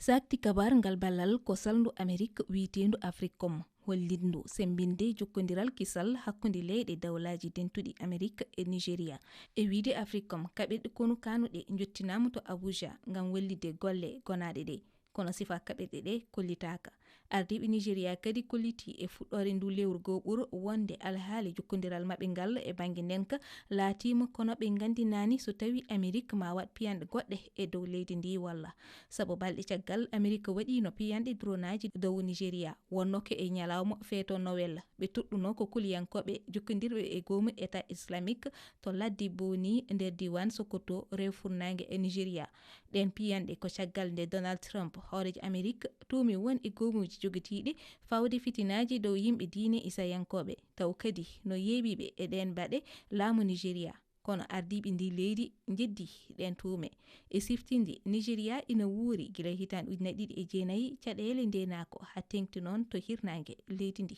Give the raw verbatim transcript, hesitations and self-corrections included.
Sakti kabar ngal ballal ko salndu Amerik wiyeteendu Africom, hollindu semmbinde jokkondiral kisal hakkunde leyɗe dawlaaji dentuɗi Amerik e Nigeria. E wiyde Africom, kaɓirɗe konu kanuɗe njottinaama to Abuja ngam wallitde golle gonaaɗe ɗe. Kono sifa kaɓirɗe ɗe kollitaaka. Ardiiɓe Nigeria kadi kollitii e fuɗɗoore ndu lewru goɓuru wonde alhaali jokkondiral maɓɓe ngal e bannge ndenka laatiima, kono ɓe nganndinaani so tawi Amerik ma waɗ piyanɗe goɗɗe e dow leydi ndi walla. Sabu balɗe caggal, Amerik waɗiino piyanɗe dronaaji dow Nigeria, wonno ko e ñalawma feeto Nowel. Ɓe toɗɗuno ko kuliyankooɓe jokkondirɓe e goomu État Islamique to ladde Boni nder diiwaan Sokoto, rewo furnaange e Nigeria. Ɗeen piyanɗe ko caggal nde Donald Trump, hooreejo Amerik, tuumi won e goomuuji jogitiiɗi fawde fitinaaji dow yimɓe diine Isayankooɓe, taw kadi no yeeɓiiɓe e ɗeen baɗe laamu Nigeria. Kono ardiiɓe ndi leydi njeddi ɗeen tuume. E siftinde, Nigeria ina wuuri gila hitaande ujine ɗiɗi e jeenayi caɗeele ndeenaako haa teeŋti noon to hirnaange leydi ndi.